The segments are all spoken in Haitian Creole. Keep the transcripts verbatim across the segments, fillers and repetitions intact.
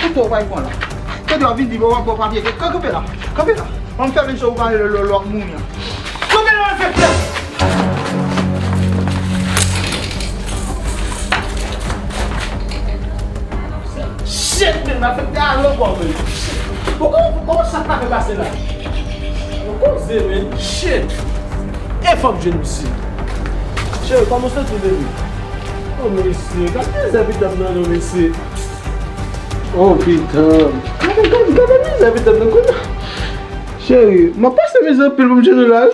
Kote w pral pran la? Kote w ap vin di w ap bò papye? Kanpe la. Kanpe la. Ban m fè menm jan ou pale lè lè w ap mouri an. Kanpe la, malfektè! Shit, men malfektè a lòk wè men. Shit. Bon, kòman, kòman sa ta fè pase la? Bon, koze men. Shit. E fò m jwenn misye. Cheri, kòman w santi w, baby? Oh, mesye, gade mizè pitit m nan non, mesye. Oh, pitit m. Gade, gade, gade mizè pitit m nan kounye a. Cheri, m ap pase mizè anpil pou m jwenn ou la, wi.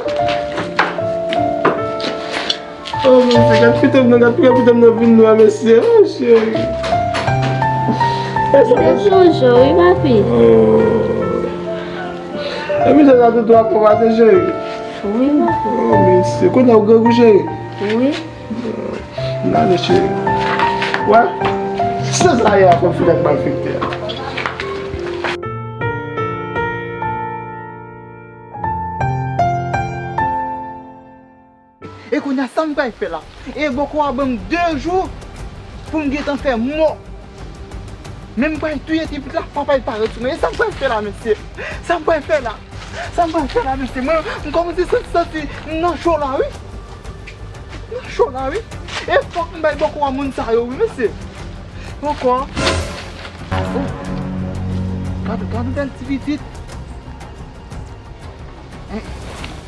Oh, mesye, gad pitit m nan, gad pitit m nan vin nwa, mesye. Oh, cheri. Mesye, sou jou, wi, papi. Oh. E mizè sa tout tou ap pase, cheri. Wi, papi. Oh, mesye, kounye a ou grangou, cheri. Wi. N ale, cheri. Wè? Se sa ye a, konn fini ak malfektè a. E kounye a, sa m pral fè la? E bòkò a ban m de jou pou m gentan fè mò. Men m pral touye ti pitit la, papa l parèt sou mwen. E sa m pral fè la, mesye? Sa m pral fè la? Sa m pral fè la, mesye? Mwen, m kòmanse santi, santi m nan cho la, wi. M nan cho la, wi. E fòk m bay bòkò a moun sa yo, wi, mesye. Bòkò a. Oh. Gade, gade bèl ti pitit. Eh,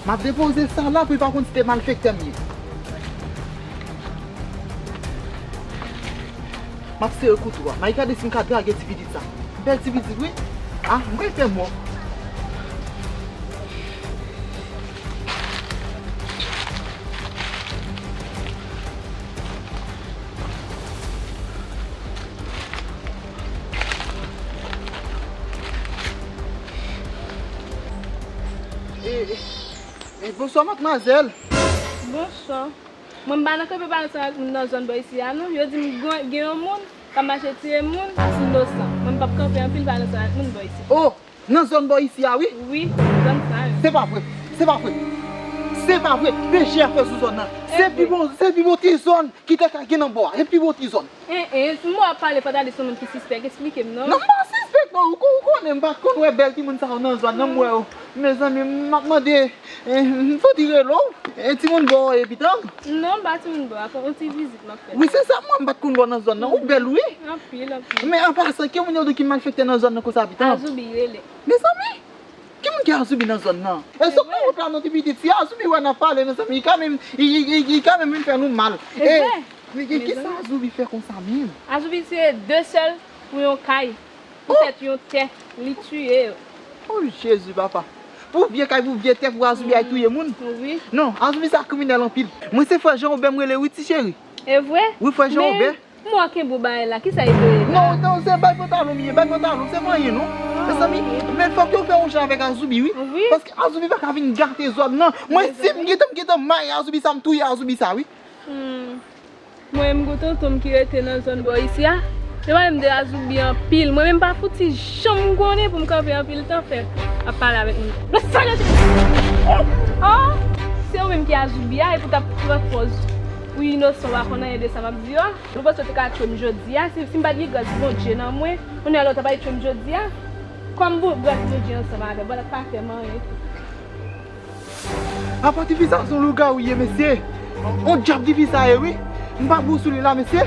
m ap depoze sa la pou li pa konn si te malfektè m ye. M ap sere kouto a. M ap gade si m ka drage ti pitit sa. Bèl ti pitit, wi. Ah, m pral fè mò. E, e, e, bonswa, madmwazèl. Bonswa. Mwen, m pa nan kanpe pale ansanm ak moun nan zòn bò isi a, non. Yo di m gen, gen yon moun k ap mache tiye moun inosan. Mwen, m p ap kanpe anpil pale ansanm ak moun bò isi. Oh! Nan zòn bò isi a, wi. Wi, zòn sa yo. Se pa vre. Se pa vre. Se pa vre. P J a fè sou zòn nan. Se pi bon, se pi bon ti zòn ki te ka gen nan bò a. Se pi bon ti zòn. En, en, m wè w ap pale pandan de sou moun ki sispèk. Eksplike m, non. Non, m pa sispèk, non. Ou ko-, ou konnen m pa t konn wè bèl timoun sa yo nan zòn nan, m wè yo. Mezanmi, m ap mande. Eh, m fouti rele w. Eh, timoun bò, eh, pitit m? Non, m pa timoun bò a, yon ti vizit m ap fè. Wi, se sa, mwen, m pa t konn wè w nan zòn nan. Ou bèl, wi. Anpil, anpil. Men, an pasan, ki moun yo di ki malfektè nan zòn nan konsa, pitit m? Azoubi rele. Mezanmi, ki moun ki Azoubi nan zòn nan? E sot nan wout la, non, ti pitit. Si Azoubi wè n ap pale, mezanmi, li ka menm, li, li, li, li ka menm vin fè nou mal. E vre. Men, men, kisa Azoubi fè konsa menm? Azoubi tiye de sèl pou yon kay. Poutèt yon tè, li tiye yo. Oh, Jezi, papa. Pou vye kay, pou vye tè, pou Azoubi al touye moun? Wi. Non, Azoubi sa kriminèl anpil. Mwen se frè Jan Wobè m rele, wi, ti cheri. E vre? Wi, frè Jan Wobè. Men, m wè kenbe w bagay la, kisa e vre la? Non, non, se bay pantalon m ye, bay pantalon, se pa anyen, non. Mezanmi, men fòk yo fè yon jan avèk Azoubi, wi. Wi. Paske Azoubi pa ka vin gate zòn nan. Mwen, si m gentan, m gentan may Azoubi sa, m touye Azoubi sa, wi. Hmm. Mwen menm gon tonton m ki rete nan zòn bò isi a. Yo pale m de Azoubi anpil. Mwen menm pa fouti janm konnen pou m kanpe anpil tan fè ap pale avèk moun. Nan sa yo te. Oh! Se ou menm ki Azoubi a epi w t ap pran pòz ou inosan, w pa konn anyen de sa m ap di yo a. Ou panse w te ka tchwe m jodi a? Si, si m pa t gen gras Bondye nan mwen, kounye a la w t ap al tchwe m jodi a? Kòm bon gras Bondye ansanm avè m, w pa t ap ka fè m anyen tou. Apa tifi sa se yon lougawou ye, mesye. On dyab tifi sa ye, wi. M pa bon sou li la, mesye.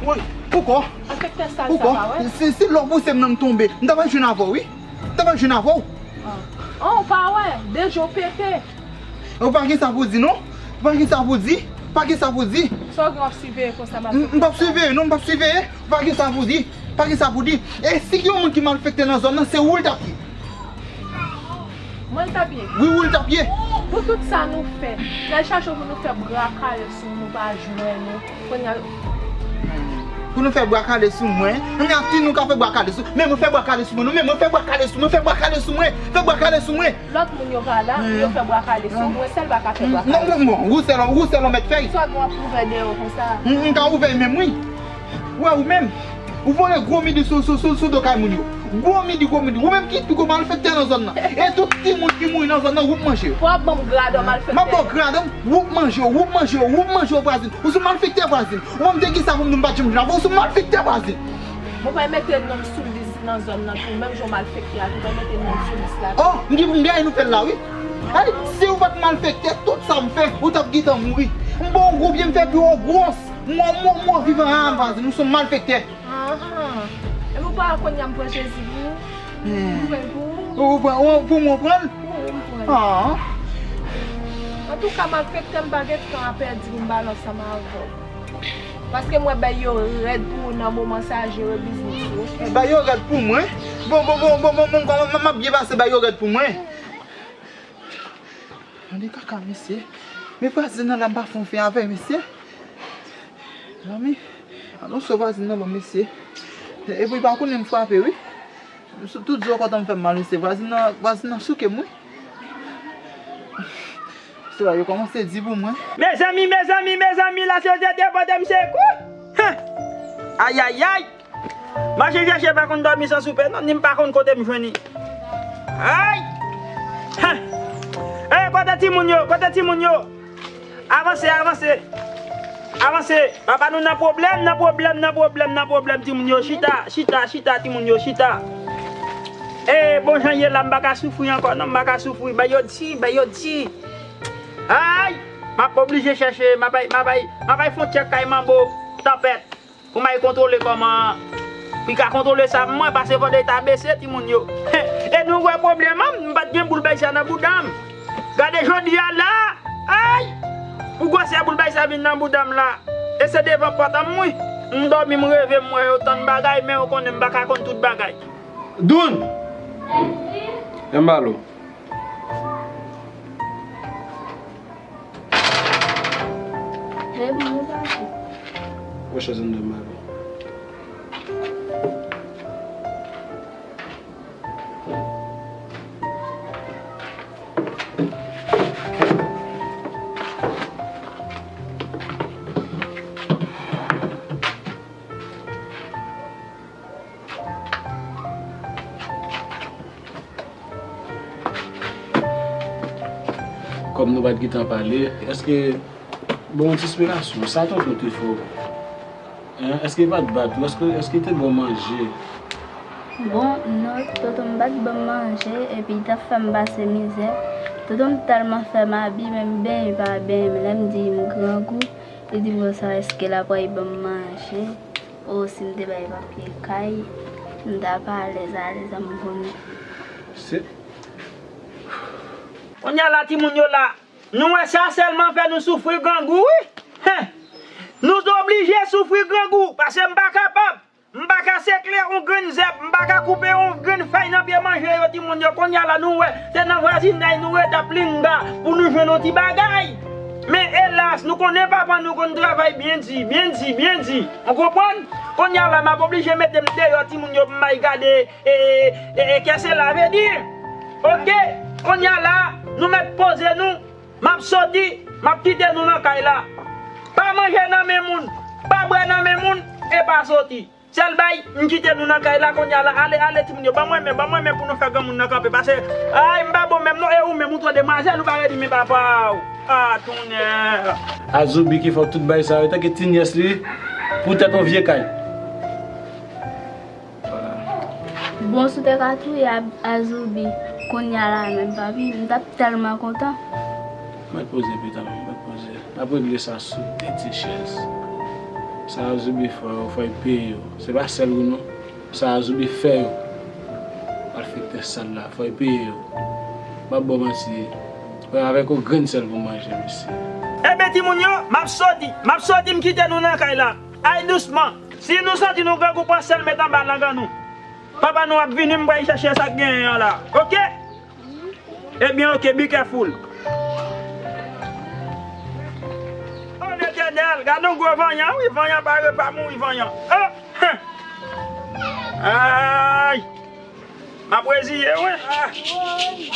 Woy, poukò? Afèktè sal sa, poukò? Pa wè? Se, se lè w pouse m nan m tonbe. M ta pral jwenn avè w, wi. M ta pral jwenn avè w. Ah. Oh, ou pa wè? De je w pete. Ou pa gen sa pou di, non? Ou pa gen sa pou di? Pa gen sa pou di? Sa w gen w ap siveye konsa, m ap... M, m p ap siveye, non, m p ap siveye. Ou pa gen sa pou di? Pa gen sa pou di? E si gen yon moun ki malfektè nan zòn nan, se ou l t ap ye. Mwen l t ap ye. Wi, ou l t ap ye. Pou tout sa nou fè, n al chache pou nou fè bra kale sou nou, nou pa jwenn nou. Kounye a, pou nou fè bra kale sou mwen. Kounye a, si nou ka fè bra kale sou, men mwen fè bra kale sou mwen, non, men mwen fè bra kale sou mwen, fè bra kale sou mwen, fè bra kale sou mwen. Lòt moun yo pa la, hmm, yo fè bra kale sou mwen, sèl pa ka fè bra kale sou mwen. Non, non, non, ou sèl, ou sèl ou mèt fè. Sa gen w ap ouvè dèyè w konsa? M, m ka ouvè menm, wi. Wè, ou menm, ou vole gwo midi sou, sou, sou, sou do kay moun yo. Gwo midi, gwo midi. Ou menm ki pi gwo malfektè nan zòn nan. E tout timoun ki mouri nan zòn nan, ou ap manje yo. Fò w ap ban m grad an malfektè. M ap ba w grad an, ou ap manje yo, ou ap manje yo, ou ap manje yo, vwazin. Ou se yon malfektè, vwazin. Ou pa m te gen sa pou m di m pa t janm jwenn avè w, ou se yon malfektè, vwazin. Mwen pral mete non m sou lis nan zòn nan tou, menm jan w malfektè a tou, mwen mete non m sou lis la tou. Oh, m di, m di, nou fè l la, wi. Ay, si ou pa t malfektè, tout sa m fè, ou t ap gentan mouri. M ba w gwo pye, m fè pye w gwòs. Mò, mò, mò, vivan, ah, vwazin, ou se yon malfektè. Ahan. Epi ou pa wè kounye a m pran Jezi pou ou? Hmm. M pran l pou ou? Ou pran, ou, pou mwen pran l? Pou ou m pran l. Ah. Antouka, malfektè, m pa gen tan a pèdi pou m pale ansanm avè w. Paske m wè bèy yo rèd pou ou nan moman sa, jere biznis ou, oke? Bèy yo rèd pou mwen? Bon, bon, bon, m, m ap byen pase, bèy yo rèd pou mwen. Tande kaka, mesye. Men vwazin nan la, m pa fè yon fen avè l, mesye. Zanmi, ann sove vwazin nan, bon, mesye. Epi, pa konnen m frape, wi. Tout zo kontan m fè m mal, mesye. Vwazin nan, vwazin nan souke m, wi. Se la, yo kòmanse di pou mwen. Mezanmi, mezanmi, mezanmi, la sosyete pote m sekou. Hen! Ayayay! Mache chèche pa konn dòmi san soupe non, ni m pa konn kote m jwenn li. Ay! Hen! Ey, kote timoun yo? Kote timoun yo? Avanse, avanse. Avanse. Papa nou nan pwoblèm, nan pwoblèm, nan pwoblèm, nan pwoblèm, timoun yo. Chita, chita, chita, timoun yo, chita. E, bon jan ye la, m pa ka soufri ankò non, m pa ka soufri. Bay yo di, bay yo di. Ay! M ap oblije chèche, m ap bay, m ap bay, m ap bay fon tchèk kay manbo, tanpèt. Pou m al kontwole kòman li ka kontwole sa pou mwen, pase vòlè ta bese timoun yo. E nou wè pwoblèm an, m pa t gen boul bay sa nan bouda m. Gade jodi a la, ay! Pou gwosè boul bay sa vin nan bouda m la. E se devan pòt an m wi. M dòmi, m reve, m wè yo tann bagay, men yo konnen m pa ka konn tout bagay. Doun! Enbalo. Hey, bon, ou pase. Pran chèz anndan, m ale. Kòm nou pa t gentan pale, èske, bon, yon ti esplikasyon, sa tonton te fè w? Hein, èske li pa t bat ou? Èske, èske li te ba w manje? Bon, non, tonton m pa t ban m manje, epi li t ap fè m pase mizè. Tonton m tèlman fè m abi, menm benyen li pa benyen m. Lè m di m grangou, li di m konsa, èske l ap pral ban m manje? O, si m te bay papye kay, m ta pa alèz, alèz, m konnen. Se. Kounye a la, timoun yo la, nou wè sa sèlman fè nou soufri grangou, wi. Hen! Nou oblije soufri grangou, paske m pa kapab. M pa ka sekle yon grenn zèb, m pa ka koupe yon grenn fèy nan pye manje yo, timoun yo. Kounye a la, nou wè, se nan vwazinay nou rete ap linga pou nou jwenn yon ti bagay. Men elas, nou konnen papa nou konn travay byen di, byen di, byen di. Ou konprann? Kounye a la, m ap oblije mete m deyò, timoun yo, pou m al gade, e, e, e, e, kè se la vle di. Oke? Kounye a la, nou mèt poze nou, m ap soti, m ap kite nou nan kay la. Pa manje nan men moun, pa bwè nan men moun, e pa soti. Sèl bay, m kite nou nan kay la kounye a la. Ale, ale, timoun yo, ban mwen men, ban mwen men pou nou fè granmoun nan kanpe. Pase, ay, m pa bon menm non, e ou menm, ou twò demwazèl, ou pa redi men papa w. A, tonnè. Azoubi ki fè tout bay sa yo, tanke ti nyès li, poutèt yon vye kay. Bon, si w te ka touye a, Azoubi kounye a la menm, papi, m t ap tèlman kontan. Mèt poze, pitit mwen, mèt poze. N ap regle sa sou de ti chèz. Sa Azoubi fè yo, fò y peye yo. Se pa sèl ou non. Sa Azoubi fè yo. Malfektè sal la, fò y peye yo. M ap ba w manti. Mwen avèk yon grenn sèl pou manje, mesye. Ebyen, timoun yo, m ap soti. M ap soti, m kite nou nan kay la. Ay dousman. Si nou santi nou grangou, pran sèl met anba lang an nou. Papa nou ap vini, m pral chèche sa k genyen an la. Oke? Ebyen, oke, be careful. O Letènèl, gad yon gwo vanyan, wi, vanyan pa re pa mouri, vanyan. O! Ay! M ap reziye, wi. A!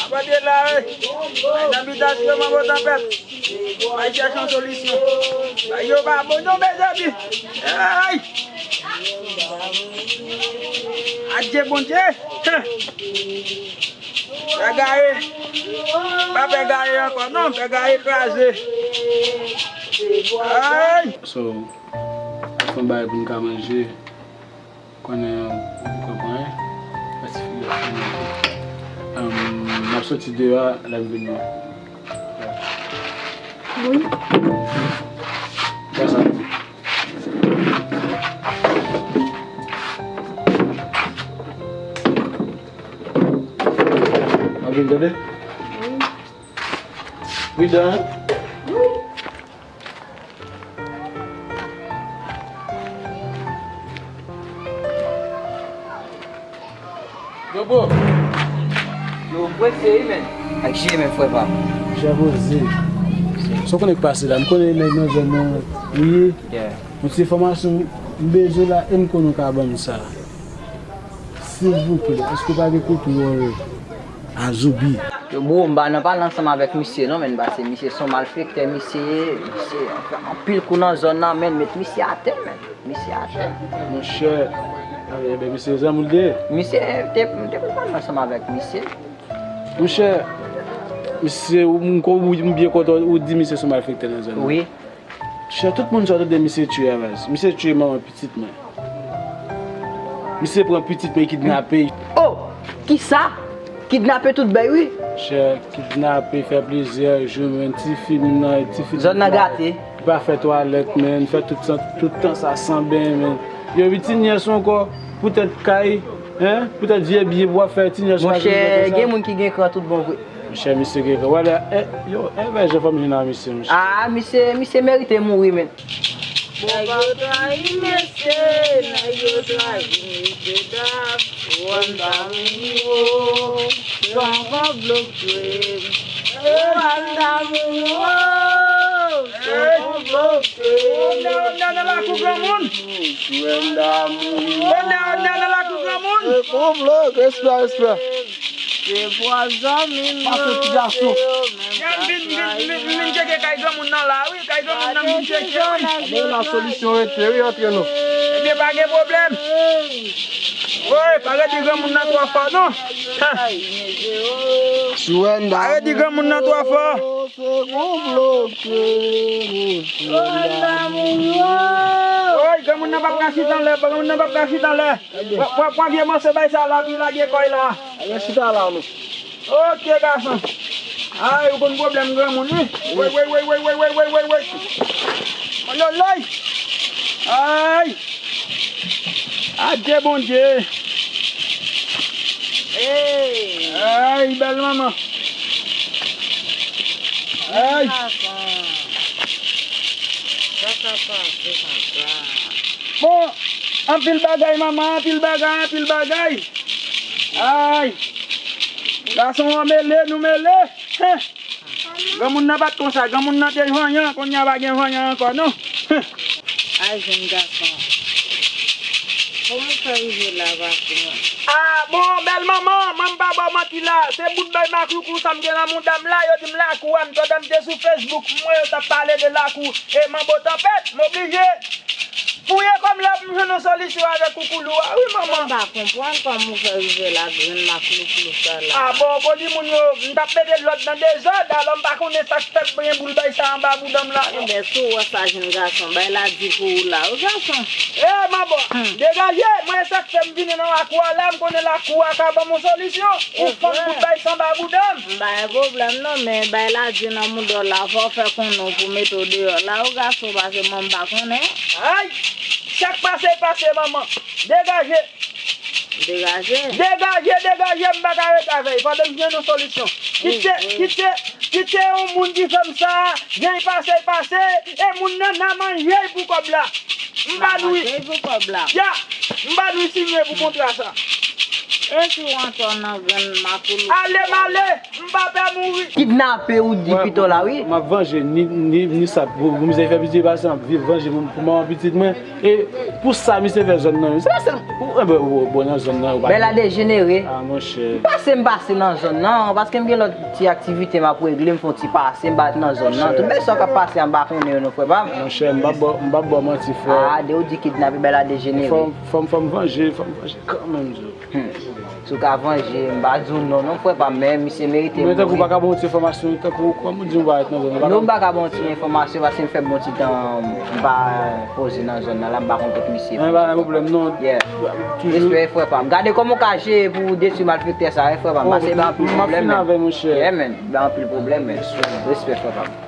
Abandone la, wi. Ay, nan bitasyon, manbo tanpèt. Ay, chèche yon solisyon. Bagay yo pa bon non, mezanmi. Ay! Adye, Bondye. Pè Gaye. Pa Pè Gaye ankò, non. Pè Gaye kraze. Ay! So, al fè yon bagay pou n ka manje. Konnen ou konprann, fè ti figi w fè manje. Ahn, m ap soti deyò a, lè m vini. Wi. Fè sa. W ap vin tande? Wi. Pridan, hein? Yo, bro. Yo, prese wi, men. Ak je, men, frè pa m. Chè poze. Sa w konnen k pase la? M konnen nèg nan zòn nan ou ye. Yeah. Yon ti enfòmasyon m bezwen la e m konnen w ka ban m sa. Silvouplè, èske w pa gen kontwòl Azoubi? Yo, bro, m pa nan pale ansanm avèk misye non, men, pase misye se yon malfektè, misye, misye fè anpil kou nan zòn nan, men, met misye atè, men. Misye atè. Monchè, ebyen, misye zanmi w l te ye? Misye te, m te konn pale ansanm avèk misye. Monchè, misye, ou, m, ou, m byen kontan ou di misye se yon malfektè nan zòn nan. Wi. Chè, tout moun sa w tande misye tiye a baz. Misye tiye manman pitit mwen. Misye pran pitit mwen, kidnape. Oh! Kisa? Kidnape tout bèy, wi. Chè, kidnape, fè plizyè jou, men, tifi, menm nan, tifi. Zòn nan gate. Li pa fè twalèt, men, fè tout san, tout tan sa san benyen, men. Yo, ti nyès ankò, poutèt kay, hein? Poutèt vye biyè pou w ap fè ti nyès la. Monchè, gen moun ki gen kran tout bon vre. Monchè, misye gen kran. Wè la, eh, yo, eh, men, jan fanm jwenn a misye, monchè. Ah, misye, misye merite mouri, men. Nèg yo trayi mesye, nèg yo trayi mesye dam. Wanda Mouyo, se yon konplo k touye m. Wanda Mouyo, se yon konplo k touye m. Wanda, Wanda nan lakou granmoun. Wanda Mouyo. Wanda, Wanda nan lakou granmoun. Se konplo, respè, respè. Se pwazon m yo. Pase ti gason. Vin, vin, vin, vin, vin tcheke kay granmoun nan la, wi, kay granmoun nan vin tcheke, wi. Bon, la solisyon rete, wi, antre nou. Ebyen, pa gen pwoblèm. Woy, pa redi granmoun nan twò fò, non. Surrender. Pa redi granmoun nan twò fò. Se gon bloke. Surrender. Woy, granmoun nan p ap ka chita anlè, granmoun nan p ap ka chita anlè. Pran, pran, pran vye mòso bay sa la, pou lage kò l la. Al chita la, non. Ok, gason. Ay, ou konn pwoblèm granmoun, wi. Woy, woy, woy. Oy, oy, oy. Ay. Adye, Bondye. Hey. Ay, bèl manman. Ay. Sa ka pase konsa. Bon, anpil bagay, manman, anpil bagay, anpil bagay. Ay! Gason an mele, nou mele. Hen! Granmoun nan pa t konsa, granmoun nan te vanyan, kounye a pa gen vanyan ankò, non. Hen! Ay, jenn gason. Kòman w fè rive la, patwon? Ah, bon, bèl manman, mwen m pa ba w manti la. Se bout bay makloukou sa m gen nan mouda m la, yo di m lakou a, m tande m te sou Facebook, m wè yo t ap pale de lakou. E manbo tanpèt, m oblije. Fouye kòm la pou m jwenn yon solisyon avèk koukoulou a, wi, manman. M pa konprann kòman w fè rive la, grenn maklouklou sa la. A bon, ou konn di moun yo, m t ap mete lòd nan dezòd, alò m pa konnen sa k fè m gen boul bay sa anba bouda m la, non. Enben, si w wè sa jèn gason bay la di pou ou la, wi, gason. E, manbo, degaje, mwen, e sa k fè m vini nan lakou a la, m konnen lakou a ka ban m yon solisyon. Ou fanm bout bay sa anba bouda m. M pa gen pwoblèm non, men bay la di nan mouda w la, fò w fè konnen w pou mete w deyò la, wi, gason, paske mwen m pa konnen. Ay! Sa k pase, pase, manman. Degaje. Degaje? Degaje, degaje, m pa ka ret avè l. Fòk m jwenn yon solisyon. Kit se, kit se, kit se yon moun ki fè m sa, gen l pase, l pase, e moun nan nan manje l pou kòb la. M pa nwi. Nan manje l pou kòb la. Ya, m pa nwi siyen pou kontra sa. E si w antò nan grenn makoulou. Ale m ale. M pa pè mouri. Kidnape ou di pito la, wi. M ap vanje, ni, ni, ni sa, pou, pou mizè fè piti, pase m ap viv vanje pou, pou manman pitit mwen. E pou sa misye fè zòn nan, se pa sèl, ou, enben, ou, ou, bon, nan zòn nan, ou pa. Bèl la dejenere. A, monchè. M pase, m pase nan zòn nan, paske m gen lòt ti aktivite m ap regle, m fè yon ti pase, m pa nan zòn nan. Tout bèl sa k ap pase a, m pa konnen yo non, frè pa m. Monchè, m p ap ba w, m p ap ba w manti, frè. A, de ou di kidnape, bèl la dejenere. Fò m, fò m, fò m vanje, fò m vanje kanmenm, zo. Hmm. Si w ka vanje, m pa di w non, non, frè pa m, men misye merite mouri. Men tankou w pa ka ban yon ti enfòmasyon, tankou kòman w di w pa ret nan zòn nan, w pa ka. Non, m pa ka ban yon ti enfòmasyon, paske m fè bon ti tan m pa poze nan zòn nan la, m pa konn kot misye. Men pa gen pwoblèm, non. Yeah. Toujou. Respè, frè pa m. Gade kòman w ka jere pou w detwi malfektè sa, wi, frè pa m. Paske bay anpil pwoblèm, men. M ap fin avè l, monchè. Yeah, man. Bay anpil pwoblèm, men. Respè, frè pa m.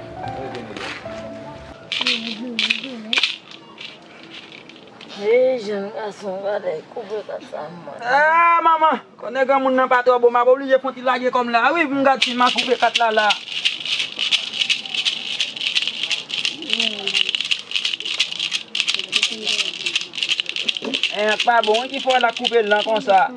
Hey, jèn gason, gade, koupe kat sa, mwen. Ah, manman! Konnen granmoun nan pa twò bon, m ap oblije fè yon ti lage kò m la. Wi, pou m gad si m a koupe kat la, la. Eh, pa bon, wi, ki fè w la koupe l lan konsa.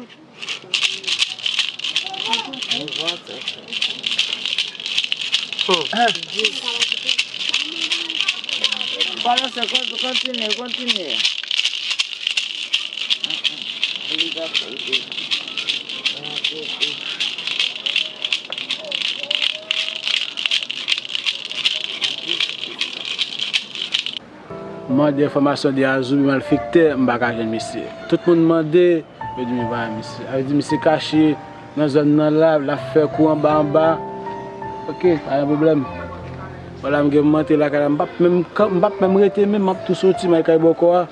Kòmanse, kon-, kontinye, kontinye. M mande enfòmasyon de Azoubi malfektè, m pa ka jwenn misye. Tout moun mande, yo di m pa wè misye. Sa vle di misye kache nan zòn nan la, l ap fè kou anba anba. Oke, pa gen pwoblèm. Vwala, m gen pou m antre lakay la, m p ap menm, m p ap menm rete menm, m ap tou soti, m al kay bòkò a.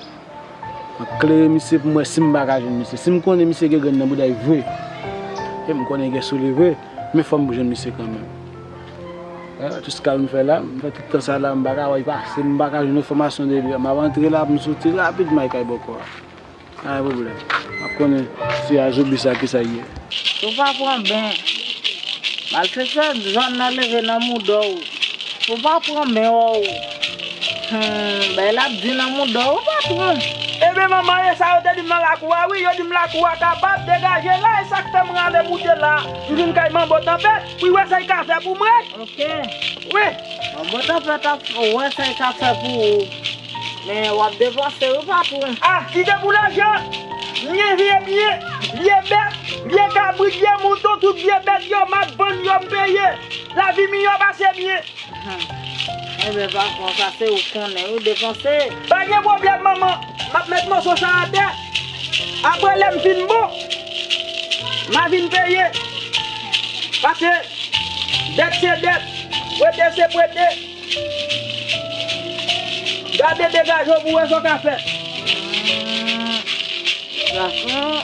M ap klere misye pou m wè si m pa ka jwenn misye. Si m konnen misye gen grenn nan bouda l vre, e m konnen gen sou li vre, men fò m jwenn misye kanmenm. Eh, tout sa m fè la, m fè tout tan sa la, m pa ka wè l pase, m pa ka jwenn enfòmasyon de li. M ap antre la, m soti rapid, m al kay bòkò a. Pa gen pwoblèm. M ap konnen se Azoubi sa, kisa l ye. Ou pa pran ben. Malfektè, zòn nan leve nan mouda w. Ou pa pran men w. Hmm, bay l ap di nan mouda w, patwon. Ebyen, manman, e sa yo te di m nan lakou a, wi. Yo di m lakou a kapab, degaje la, e sa k fè m rale moute la. M vin kay manbo tanpèt, pou l wè sa l ka fè pou mwen. Oke. Wi. Manbo tanpèt ap wè sa l ka fè pou ou. Men w ap depanse wi, patwon. Ah, kite pou lajan. M gen vye byen, vye bèt, vye kabrit, vye mouton, tout vye bèt yo, m ap vann yo, m peye. Lavi miyò pase byen. Enben, patwon, sa se ou konnen wi, depanse. Pa gen pwoblèm, manman. M ap met moso sa atè. Apre, lè m fin bon, m a vin peye. Paske dèt se dèt, prete se prete. Gade degaje w pou wè sa w ka fè. Gason,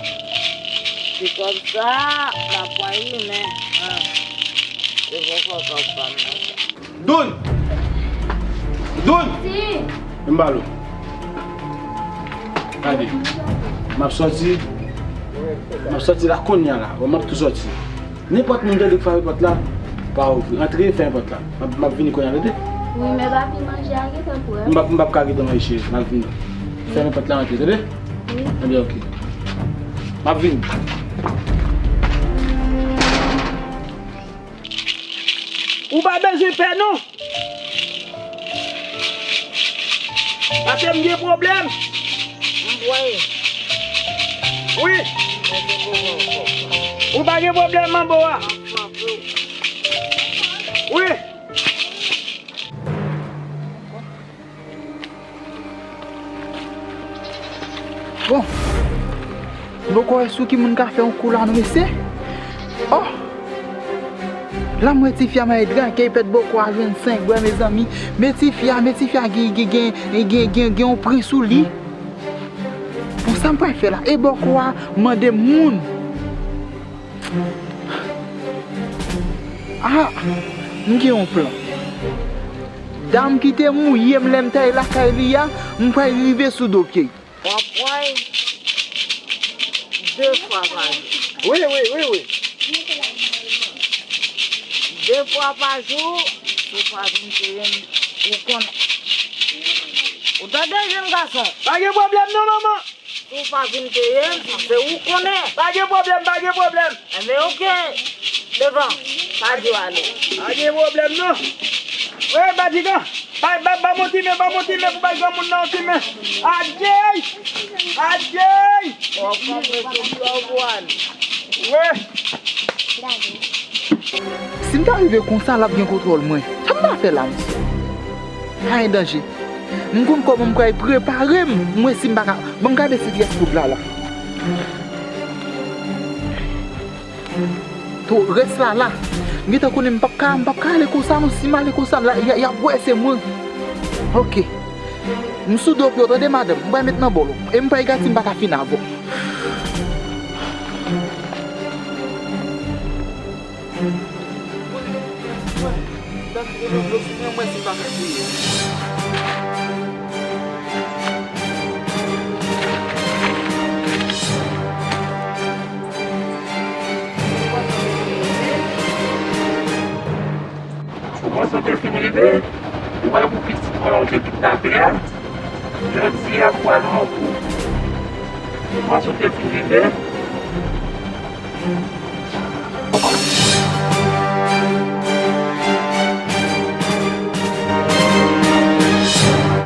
se kòb sa, m ap pran li, men, ah, se bon fò kòb pa m nan sa. Doun! Doun! Si. Men m ba l ou. Gade. M ap sòti. M ap sòti la kounye a la. Bon, m ap tou sòti. Nenpòt moun tande k frape pòt la, pa ouvri. Antre, fèmen pòt la. M ap, m ap vini kounye a, tande? Wi, men papi, manje a gentan prè. M p ap, m p ap ka gentan manje, cheri. M ap vini. Fèmen pòt la, antre, tande? Wi. Ebyen, oke. M ap vini. Ou pa bezwen pè, non. Paske m gen pwoblèm. M pran. Wi. Ou pa gen pwoblèm, manbo a. Wi. Bon, m poko wè sou ki moun ka fè yon kou la non mesye. Oh! La m wè tifi a mayi dra, kèy pèt bòkò a jwenn sengwè mezanmi. Men tifi a, men tifi a gen, gen, gen, gen, gen, gen yon pren sou li. Bon, sa m pral fè la? E bòkò a mande moun. Ah, m gen yon plan. Dam ki te mouye m lè m t al lakay li a, m pral rive sou do pye l. W ap pran de fwa pa jou. Wi, wi, wi, wi. De fwa pa jou, si w pa vin peye m, ou konnen. Ou tande, jenn gason? Pa gen pwoblèm non, manman. Si w pa vin peye m, se ou konnen. Pa gen pwoblèm, pa gen pwoblèm. Enben, oke. Devan, pa di w ale. Pa gen pwoblèm non. Wi, Badigan. Bay, bay, ban m yon ti men, ban m yon ti men pou bay granmoun nan yon ti men. Adyey! Adyey! Wi. Si m ta rive konsa, l ap gen kontwòl mwen. Sa m ta fè la, mesye? Pa gen danje. M konn kòman m pral prepare m. M wè si m pa ka. Ban m gade si pyès koud la la. To rès la la. M gentan konnen m p ap ka, m p ap ka ale konsa non. Si m ale konsa, la, y a, y ap wè se mwen. Oke. M sou do pye w tande, madanm. M pral met nan bòl ou. E m pral gad si m pa ka fin avè w. Ou panse w te fin rive? Ou wè pou pitit mwen ou te kidnape a? Jodi a m pral montre w. Ou panse w te fin rive?